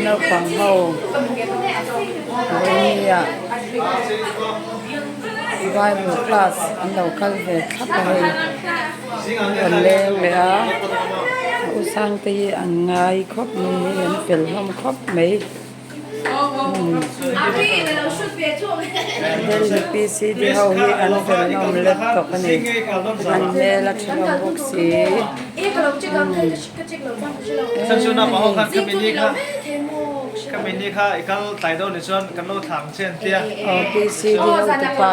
Naupang ho vawinia bible class an lo kal ve thlap a hei an leng leh a u sangte hi an ngai khawp mai hei an fel hlawm khawp mai. Delhi PCD ho hi an fel nawm let tawp a ni an hmel a tha hlawm bawk si Aw PCD ho te pa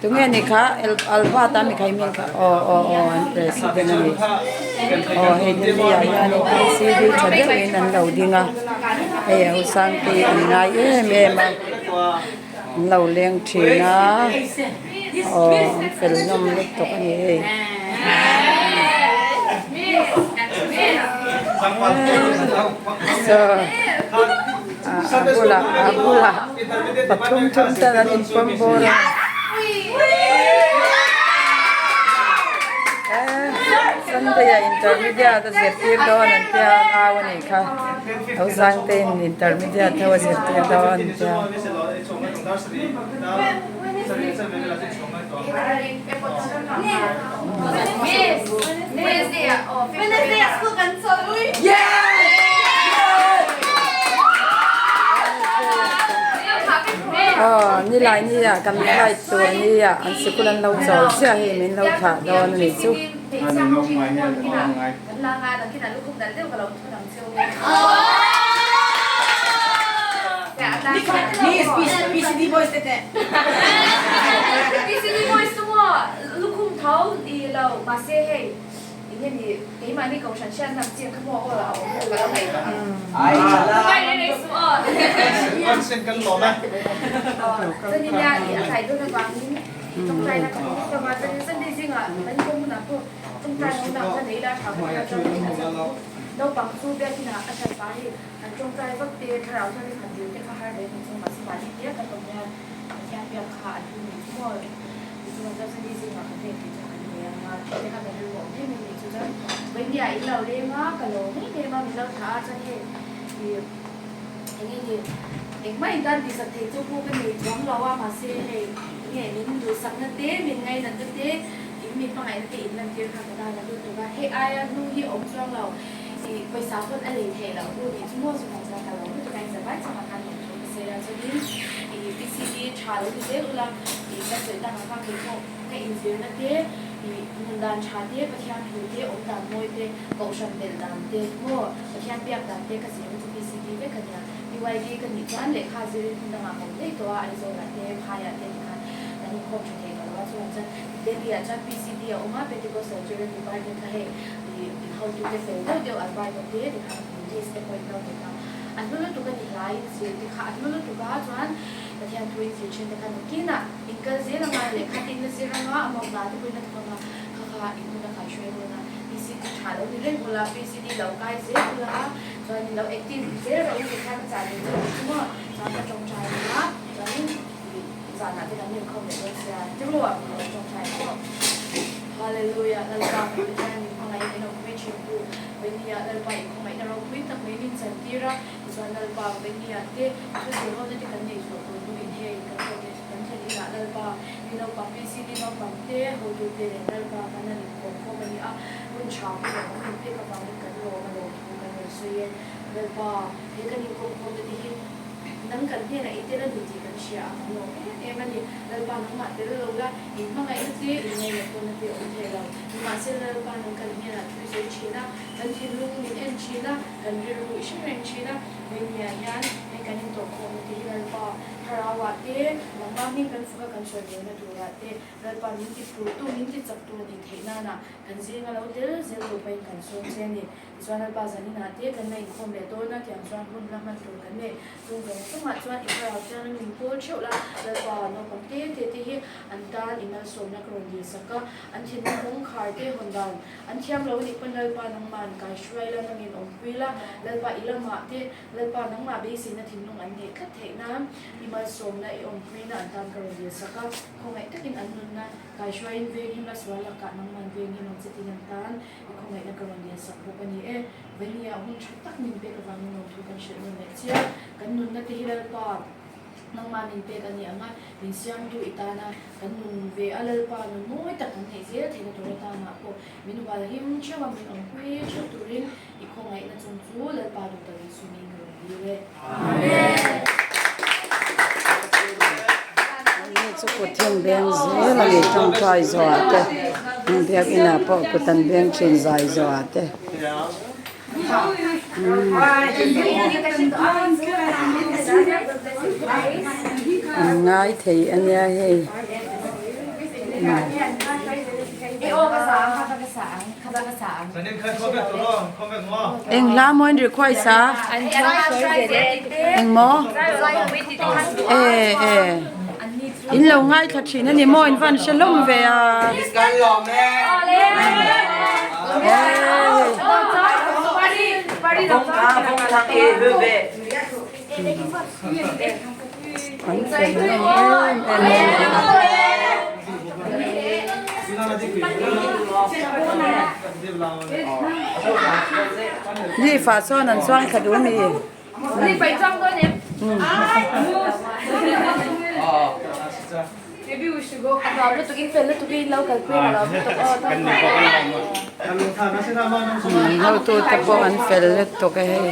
Tunge ni kha Alva ta mi kha i hming kha aw aw aw an president a ni aw hei Delhi ah hian PCD tha deuhin an lo ding a hei a Usangte an ngai em em a an lo leng thin a aw an fel hlawm lutuk a ni hei. A bulah a bulah pathum thum ten an inpawm bawr a Sunday ah intermediate a zirtir dawn an tia an au a nih kha lo zangte in intermediate ho a zirtir dawn an tia. Aw nilai ni ah kan flight tur a nia an sikul an lo chawl chiah hei min lo thlah dawn a nih chu. Naupang chu biakinah a hran pah hi an tawngtai vak te, thlarau chuanin han dil te kha har ve ni chu mahse mahni tia kan awm hian Pathian biak kha an hlu ni chu maw tichuan chuan Sunday zingah kan nei tih chu kan nei ang a, tih te kha kan rilru awm em em ni chu chuan Vawinia in lo leng a, ka lo ngei ngei a min lo thlah a chuan hei ih eng nge ni engmah in tan tihsak thei chu pawh ka nei chuang lo a mahse hei eng nge min duhsakna te min ngainatna te In mi hmangaihna te in lantir kha ka dan a lut tuk a, hei aia hnu hi a awm chuang lo, ih pawisa pawn a lei theih loh hnu nih chu maw chuvang chuan ka lo lutuk a, in zavai chungah khan lawm thu ka sawi a, chuanin ih PCD tha lo ni zel ula, ih ka sawi tak ang kha kei pawh ka inzirna te, ih nun dan tha te, Pathian thu te, awm dan mawi te, kohhran belh dan te maw, Pathian biak dan te ka zirna chu PCD vek a nia, PYD ka nih chuan lehkha zirin hmun dangah ka awm daih tawh a, Aizawlah te, Phaiah te tikhan kan inkhawm tha thei tawh lo a, chuvang chuan Delhi ah chuan PCD a awm a, Pentecostal Children Department kha hei ih hotute fel deuh deuh an bar te tikhan list te pawh in lo nei ta. A hlu lutuk a ni hlai in zir te kha a hlu lutuk a, chuan Pathian thu in zir thin te kha nakinah in kal zel anga lehkha tin na zir anga a mawm hna te pawhin a thawk anga kha kha in hmun a kai hruai dawn a, PCD tha lo ni reng ula, PCD lo kai zel ula chuan in lo active zel rawh u tikhan a chah leh chu ang chu maw chuan ka tawngtai anga chuanin ih Zanah te kan inkhawm leh dawn sia tiru ah ka lo tawngtai pawh. Hallelujah Lalpa kan Pathian min hmangaih in awm mai thin tu Vainia Lalpa in khawngaihna ropui tak mai min chan tir a tichuan Lalpa Vainia te thu zir ho na te kan nei zawh tur hnu in hei kan thlen leh kan thlen inah Lalpa mi naupang PCD naupang te hotu te nen Lalpa kan han inkawm khawm a ni a hun tha hun awm min pek avangin kan lawm a lawm thu kan rawn sawi e Lalpa he kan inkawm khawm na te hi Nang kan hnenah i tel a ni tih kan hria a, kan lawm em em a ni. Lalpa nangmah tel lo la, in hmangaihna te, in ngainatawna te awm thei lo. Nimahsela Lalpa nang kan hnenah thu i sawi thin a, kan thinlung min en thin a, kan rilru i hre reng thin a. Veinia hian hei kan intawhkhawmna te hi Lalpa thlarauah te, nangmah hming kan faka kan sawi buaina turah te, Lalpa min ti phurtu, min ti chaktu a nih theih nana kan zinga lo tel zel tur pawhin kan sawm che a ni. Tichuan Lalpa zaninah te kan la inkhawm leh dawn a, tiang chuan hun la hman tur kan nei. Chung zawng zawngah chuan i thlarau thiang in min pawl theuh la, Lalpa naupang te te te hi an tan i malsawmna ka rawn dil sak a, an thinlung kawngkhar te hawn dan an thiam lo anih pawn Lalpa nangmah an kai hruai la, nangin awmpui la, Lalpa i lamah te Lalpa nangmah beiseina thinlung an neih tlat theih nan i. malsawmna i awmpuina an tan ka rawn dil sak a, khawngaih takin an nunna kaihruaiin venghim la sual lakah nangman venghim ang che tin an tan i khawngaihna ka rawn dil sak bawk a ni e. Venia hun tha tak min pek avangin lawmthu kan hrilh nawn leh chiah. Kan nunna te hi Lalpa nangmah min pek a ni ang a, min siamtu i tana kan nun ve a, Lalpa nun mawi tak kan neih zel theihna tur atana pawh min hualhim theuh a, min awmpui theuh turin i khawngaihna chung chu Lalpa duh tak insumin ka rawn dil e. Amen. Anni chu kut hian beng zel a ni tawngtai zawhah te biakinah pawh kut an beng thin zai zawhah te. An ngai thei a nia hei. Eng hla maw in request a? Eng maw? E e. In lo ngaithla thin a ni maw in van hre hlawm ve a. An fel hlawm em em a ni. Ni fa chuan an chuang thla duh a ni. Hotu te pawh an fel lutuk a hei.